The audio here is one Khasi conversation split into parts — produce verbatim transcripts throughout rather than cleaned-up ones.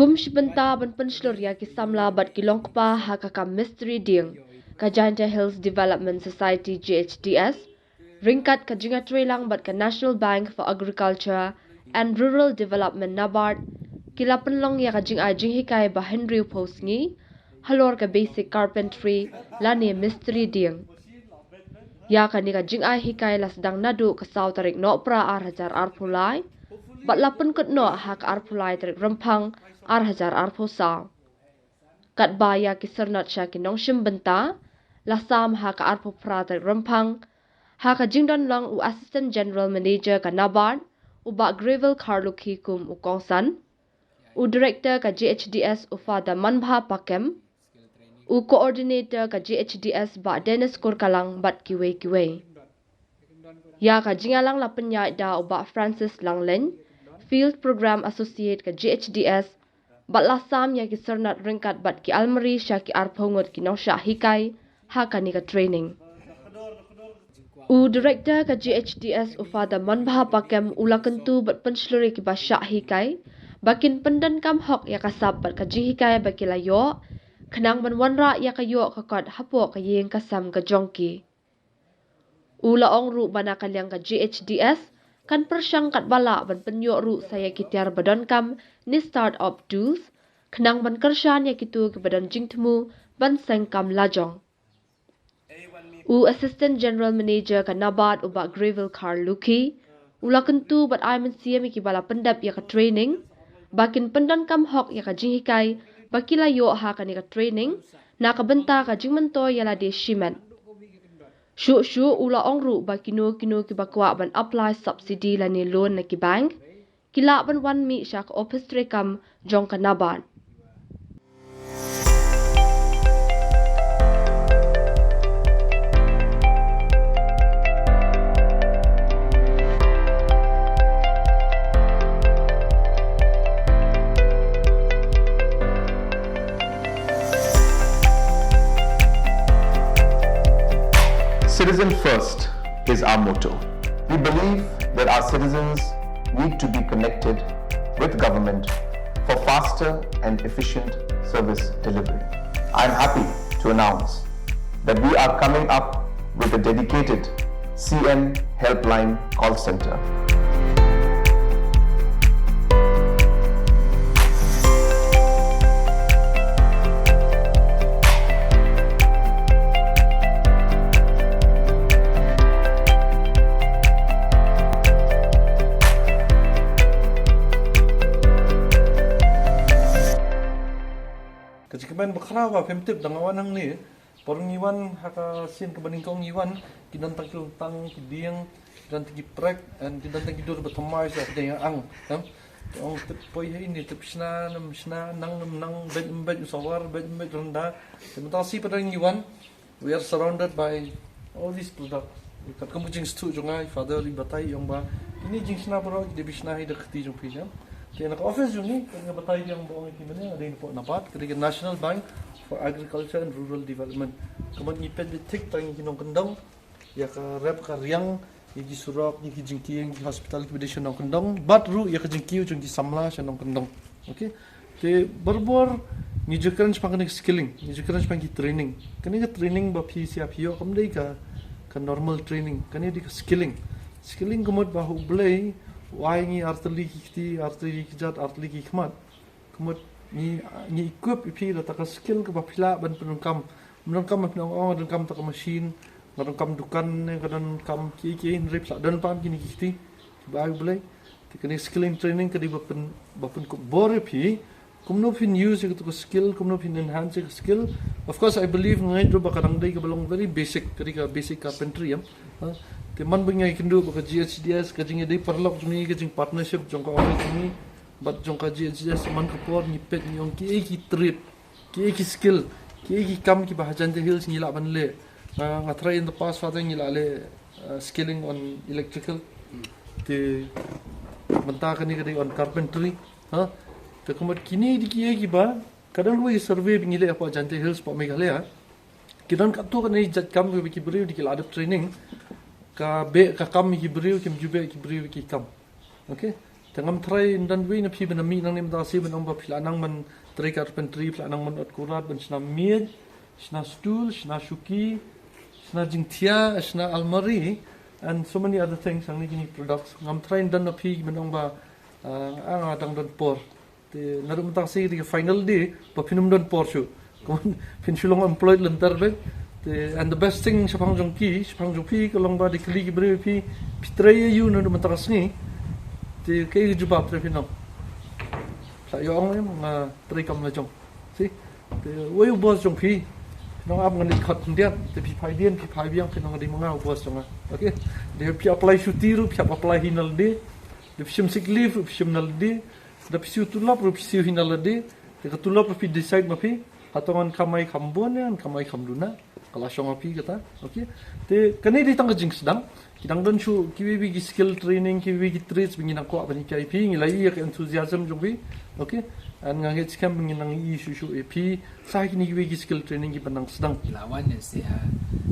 Kum shi bynta ban pynshlur ïa ki samla bad ki longkpa ha ka kam mistri dieng, ka Jaintia Hills Development Society, G H D S, ryngkat ka jingïatreilang bad ka National Bank for Agriculture and Rural Development, NABARD, ki la pynlong ïa ka jingai jinghikai ba hynriewphew sngi halor ka basic carpentry lane mistri dieng. Ïa kane ka jingai hikai la sdang naduh ka saw tarik Nohprah ar hajar arphew lai bad la pynkut noh ha ka arphew lai tarik Rymphang ar hajar arphew saw. Katba ïa ki syrnod sha ki nongshim bynta la sam ha ka arphew phra tarik Rymphang, ha ka jingdon lang u Assistant General Manager ka NABARD, u Bah Greville Kharlukhi kum u kongsan, u Director ka G H D S, u Father Manbha Pakem, u Coordinator ka G H D S, Bah Dennis Kurkalang, bad kiwei kiwei. Ïa ka jingïalang la pynïaid da u Bah Francis Langlein, Field Program Associate ka G H D S, bad la sam ïa ki syrnod ryngkat bad ki almari sha ki arphew ngut ki nongshah hikai ha kane ka training. U Director ka G H D S, u Father Manbha Pakem, u la kyntu bad pynshlur ïa kiba shah hikai ba kin pyndonkam hok ïa ka sap bad ka jinghikai ba ki la ïoh, khnang ban wanrah ïa ka ïoh ka kot hapoh ka ïing ka sem ka jong ki. U la ong ruh ba na ka liang ka G H D S kan pyrshang katba lah ban pynïoh ruh sa ïa ki tiar ba donkam ne start-up tools, khnang ban kyrshan ïa kito kiba don jingthmu ban seng kam lajong. U Assistant General Manager ka NABARD, u Bah Greville Kharlukhi, u la kyntu bad ai mynsiem ïa kiba la pyndep ïa ka training ba kin pyndonkam hok ïa ka jinghikai ba ki la ïoh ha kane ka training na ka bynta ka jingmyntoi ïa lade shimet. Shuh shuh u la ong ruh ba kino kino kiba kwah ban apply subsidy lane loan na ki bank ki lah ban wan mih sha ka ophis treikam jong ka NABARD. Citizen first is our motto. We believe that our citizens need to be connected with government for faster and efficient service delivery. I am happy to announce that we are coming up with a dedicated C M Helpline call center. Ka jingkmen ba khraw ba phim tip da nga wan hangne. Por ngi wan ha ka sien kaba nyngkong ngi wan, ki don tang ki lyntang, ki dieng, ki don tang ki prek, and ki don tang ki dur ba thymmai sha ka dieng ang. Em? Te ong tip poi ha ine, tip shna, nym shna, nang, nym nang, beit, ym beit, u sawar, beit, ym beit, rynda. Te mynta shi pat ngi wan, we are surrounded by all these products. Katkum ka jingstad jong nga, i Father i batai i ong ba kine jingshna baroh ki dei ban shna hi da ka kti jong phi, em. Te na ka office jong ngi, nga batai i ong ba ong ki mynne, nga dei napoh NABARD, ka dei ka National Bank for Agriculture and Rural Development. Ka mut ngi peit beit thik tang ïa ki nongkyndong, ïa ka rep ka riang, ïa ki surok, ïa ki jingkieng, ïa ki hospital kiba dei sha nongkyndong, bad ruh ïa ka jingkiew jong ki samla sha nongkyndong. Okay? Te barabor ngi ju kren shaphang kane ka skilling, ngi ju kren shaphang ki training. Kane ka training ba phi shu ïoh kam dei ka, ka normal training. Kane dei ka skilling. Skilling ka mut ba ha U Blei u ai ngi artylli ki kti, artylli ki kjat, artylli ki khmat. Ka mut ngi, ngi equip ïa phi da kata ka skill kaba phi lah ban pyndonkam. Pyndonkam, pyndonkam, pyndonkam kata ka machine, pyndonkam dukan ne, pyndonkam kiei kiei, hynrei phi lah don pat kine ki kti kiba ai U Blei. Te kane skilling training ka dei ba pyn, ba pynkupbor ïa phi kumno phin use ïa kata ka skill, kumno phin enhance ïa ka skill. Of course, I believe, nga ngeit ruh ba ka dang dei kaba long very basic, ka dei ka basic carpentry, em. Ha? Te man ba ngi ïakynduh ba ka G H D S, ka jingïadei paralok jong ngi, ka jingpartnership jong ka office jong ngi bad jong ka G H D S, man ka por ngi peit ngi ong kiei ki trade, kiei ki skill, kiei ki kam kiba ha Jaintia Hills ngi lah ban leh. Ah, nga tharai in the past, Father, ngi la leh, ah, skilling on electrical. Te mynta kane ka dei on carpentry. Ha? Te ka mut kine dei kiei kiba, ka don kawei ka survey ba ngi leh hapoh Jaintia Hills, hapoh Meghalaya. Ki don katto katne jait kam kiba ki briew dei ki la dep training. Ka beh ka kam ïa ki briew, kim ju beh ki briew ïa ki kam. Okay? Te ngam tharai ynda wei na phi ban mih nangne mynta ka sngi ban ong ba phi la nang ban trei carpentry, phi la nang ban ot kurat, ban shna miej, shna stool, shna shuki, shna jingthiah, shna almari, and so many other things, hangne kine products. Ngam tharai ynda na phi ban ong ba, ah, ah, nga dang don por. Te naduh mynta ka sngi dei ka final day, ba phin ym don por shuh. Kumne phin shu long employed lynter beit. Te, and the best thing shaphang jong ki, shaphang jong phi, ka long ba dei kylli ki briew ïa phi, phi trei ïa u naduh mynta ka sngi. Te kaei ka jubab te phin ong? Sa ïoh ong em, nga trei kam la jong. See? Te wei u boss jong phi? Phin ong ap ngan leit khot khyndiat. Te phi phai dien, phi phai biang, phin ong dei ma nga u boss jong nga. Okay? Te phi apply shuti ruh, phi hap apply hi na lade. Te phi shim sick leave ruh, phi shim na lade. Da phi siew tulop ruh phi siew hi na lade. Te ka tulop ruh phi decide ma phi. Hato ngan kamai kham bun ne ngan kamai kham duna. Ka la shong ha phi kata. Okay. Te kane dei tang ka jingsdang. Ki dang don shuh kiwei kiwei ki skill training, kiwei kiwei ki trades ba ngi nang kwah ban hikai ïa phi, ngi la ïohi ïa ka enthusiasm jong phi. Okay. And nga ngeit skhem ba ngi nang ïohi shuh shuh ïa phi sa kine kiwei kiwei ki skill training kiba nang sdang. Ki la wan ne se ha,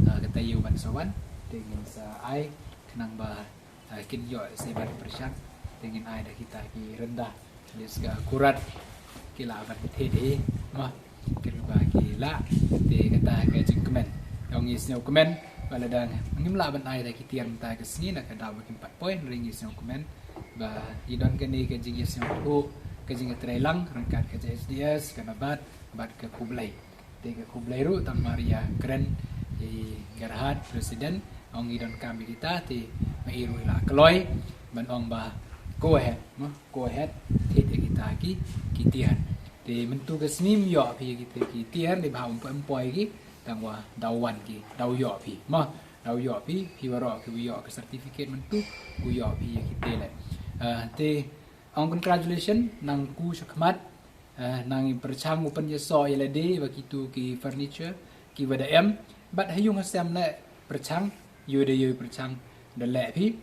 ha kata ïew ban sa wan. Te ngin sa ai khnang ba, ah, kin ïoh se ban pyrshang. Te ngin ai da kita ki rynda. List ka kurat ki la ban thied hi, mo. Ki ruh ba ki la, te kata ka jingkmen. Ong ngi sngewkmen ba lada ngim lah ban ai da ki tiar mynta ka sngi na ka daw ba kim pat poi, hynrei ngi sngewkmen ba ngi don kane ka jingïasngewthuh, ka jingïatreilang ryngkat ka J H D S, ka NABARD bad ka Khublei. Te ka khublei ruh tang mar ïa kren i Gerhard, president, ong i donkam ïa kita, te ma i ruh i la kloi ban ong ba go ahead, mo, go ahead, thied ïa kita ki, ki tiar. Te mynta ka sngi ym ïoh phi ïa kita ki tiar, ne ba ym poi, ym poi ki, tang wa daw wan ki, daw ïoh phi, mo, daw ïoh phi, phi waroh kiwa ïoh ka certificate mynta, u ïoh phi ïa kita le. Ah, te ong congratulation, nang ku shakhmat, Eh, nang i pyrchang u pynïasoh ïa lade ba kitu ki furniture kiwa da em. Bad ha ïung ha sem leh pyrchang, ïoh da ïoh pyrchang da leh phi.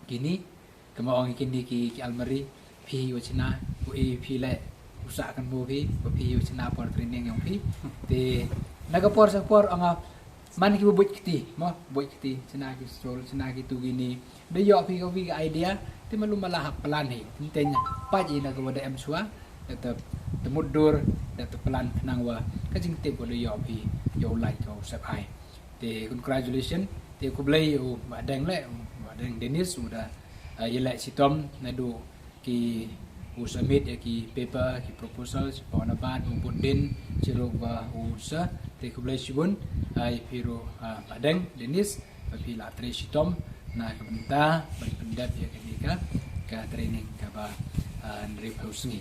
Kini, kama ong kini ki, ki almari, phi wa chna, u e phi leh, u sah kan mo phi, wa phi wa chna por training yong phi. Te, na ka por sa por ong a, man ki buit kti, mo, buit kti, chna ki stol, chna ki tu kini. Da ïoh phi ka wi ka idea, te malu mala hap plan hi. Teng pat ïa na ka wa da em shuwa, da te, te mutdur, da te plan khnang wa ka jingtip wa da ïoh phi, ïoh lai ka u sep ai. Te congratulation, te khublei u Bah Deng le, u Bah Deng Dennis, u da, ah, ïa leh shitom, naduh ki u submit ïa ki paper, ki proposal, shapoh NABARD, u bud din, chirup ba u sa, te khublei shibun, ah, ïa phi ruh, ah, Bah Deng Dennis, ba phi la trei shitom, na ka bynta, ban pyndep ïa kane ka, ka training kaba, ah, hynriewphew sngi.